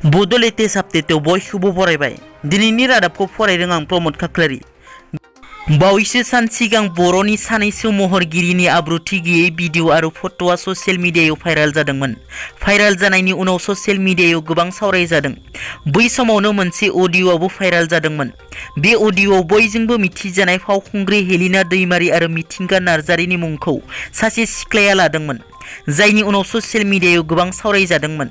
बड' लेटेस्ट आपडेटआव बयखौबो बरायबाय। दिनैनि रादाबखौ फरायदों आं प्रमद खाख्लारि। बावैसो सान सिगां बर'नि सानैसो महरगिरिनि आब्रुथि गैयै भिडिअ आरो फट'आ ससियेल मिडियायाव भाइराल जादोंमोन। भाइराल जानायनि उनाव ससियेल मिडियायाव गोबां सावरायजादों। बै समावनो मोनसे अडिअ'आबो भाइराल जादोंमोन। बे अडिअ'आव बयजोंबो मिथिजानाय फावखुंग्रि हेलिना दैमारि आरो मिथिंगा नार्जारिनि मुंखौ सासे सिख्लाया लादोंमोन, जायनि उनाव ससियेल मिडियायाव गोबां सावरायजादोंमोन।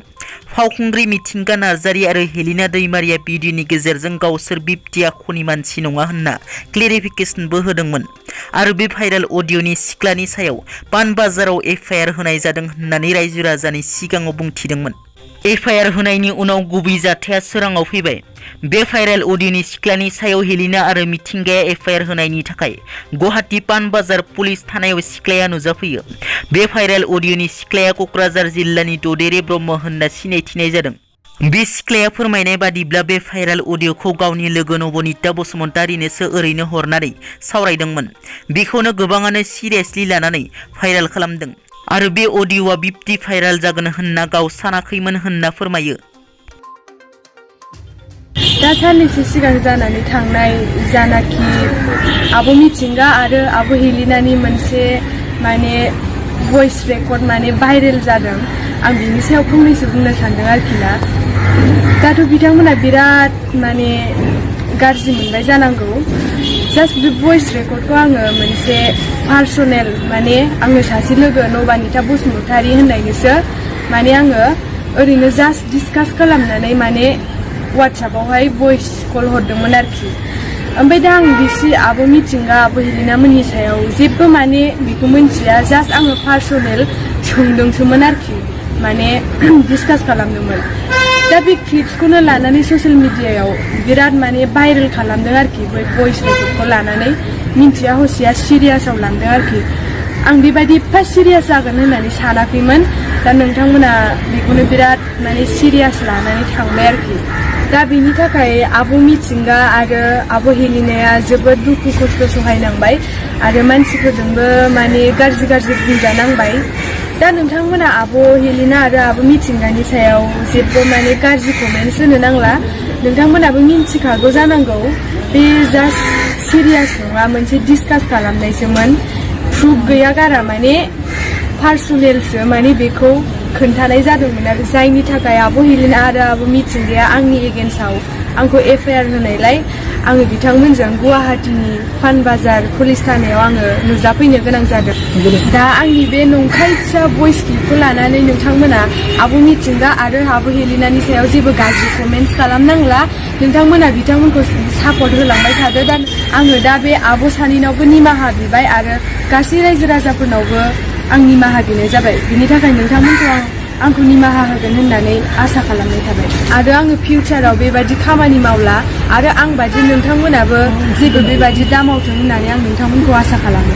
फावखुंग्रि मिथिंगा नार्जारि आरो हेलिना दैमारिया भिडिअनि गेजेरजों गावसोर बिब्दि आखुनि मानसि नङा होनना क्लेरिफिकेसनबो होदोंमोन आरो बे भाइराल अडिअ'नि सिख्लानि सायाव पानबाजाराव एफआइआर होनाय जादों होननानै रायजो राजानि सिगाङाव बुंथिदोंमोन। एफआइआर होनायनि उनाव गुबै जाथाया सोराङाव फैबाय। बे भाइराल अडिअ'नि सिख्लानि सायाव हेलिना आरो मिथिंगाया एफआइआर होनायनि थाखाय गुवाहाटी पानबाजार पुलिस थानायाव सिख्लाया नुजाफैयो। बे भाइराल अडिअ'नि सिख्लाया क'क्राझार जिल्लानि ददेरे ब्रह्म होनना सिनायथिनाय जादों। बे सिख्लाया फोरमायनाय बादिब्ला बे भाइराल अडिअ'खौ गावनि लोगो नबनिता बसुमतारिनोसो ओरैनो हरनानै सावरायदोंमोन। बेखौनो गोबाङानो सिरियासलि लानानै भाइराल खालामदों आरो बे अडिअ'आ बिब्दि भाइराल जागोन होनना गाव सानाखैमोन होनना फोरमायो। दा साननैसो सिगां जानानै थांनाय जानाखि आब' मिथिंगा आरो आब' हेलिनानि मोनसे भइस रेकर्ड भाइरेल जादों। आं बिनि सायाव फंनैसो बुंनो सानदों आरोखि ना। दाथ' बिथांमोना बिराद गाज्रि मोनबाय जानांगौ। जास्ट बे भइस रेकर्डखौ आङो मोनसे पार्सनेल आङो सासे लोगो नबानिता बसुमतारि होननायनोसो आङो ओरैनो जास्ट डिसकास खालामनानै वाट्सएपआवहाय भइस कल हरदोंमोन आरोखि। ओमफ्राय दा आं बिसि आब' मिथिंगा आब' हेलिना मोननि सायाव जेबो बेखौ मिन्थिया। जास्ट आङो पार्सनेल सोंदोंसोमोन आरोखि, डिसकास खालामदोंमोन। दा बे क्लिप्सखौनो लानानै ससियेल मिडियायाव बिराद भाइरेल खालामदों आरोखि। बै भइस रेकर्डखौ लानानै मिन्थिया हसिया सिरियासआव लांदों आरोखि। आं बेबायदि एफा सिरियास जागोन होननानै सानाखैमोन। दा नोंथांमोना बेखौनो बिराद सिरियास लानानै थांबाय आरोखि। दा बेनि थाखाय आब' मिथिंगा आरो आब' हेलिनाया जोबोद दुखु खस्थ' सहायनांबाय आरो मानसिफोरजोंबो गाज्रि बुंजानांबाय। दा नोंथांमोना आब' हेलिना आरो आब' मिथिंगानि सायाव जेबो गाज्रि कमेन्ट्स होनो नांला। नोंथांमोनाबो मिन्थिखागौ जानांगौ बे जास्ट सिरियास नङा, मोनसे डिसकास खालामनायसोमोन। प्रुफ गैया गारा पार्सनेलसो बेखौ खोन्थानाय जादोंमोन आरो जायनि थाखाय आब' हेलिना आरो आब' मिथिंगाया आंनि एगेन्स्टआव आंखौ एफआइआर होनायलाय आङो बिथांमोनजों गुवाहाटीनि पानबाजार पुलिस थानायाव आङो नुजाफैनो गोनां जादों। दा आंनि बे नंखाय फिसा भइस क्लिपखौ लानानै नोंथांमोना आब' मिथिंगा आरो आब' हेलिनानि सायाव जेबो गाज्रि कमेन्ट्स खालामनांला। नोंथांमोना बिथांमोनखौ सापर्ट होलांबाय थादो। दा आङो दा बे आब' सानैनावबो निमाहा बिबाय आरो गासै रायजो राजाफोरनावबो आं निमाहा बिनाय जाबाय। बिनि थाखाय नोंथांमोनखौ आंखौ निमाहा होगोन होननानै आसा खालामनाय थाबाय। आरो आङो फिउचाराव बेबायदि खामानि मावला आरो आं बादि नोंथांमोनाबो जेबो बेबायदि दामावथों होननानै आं नोंथांमोनखौ आसा खालामो।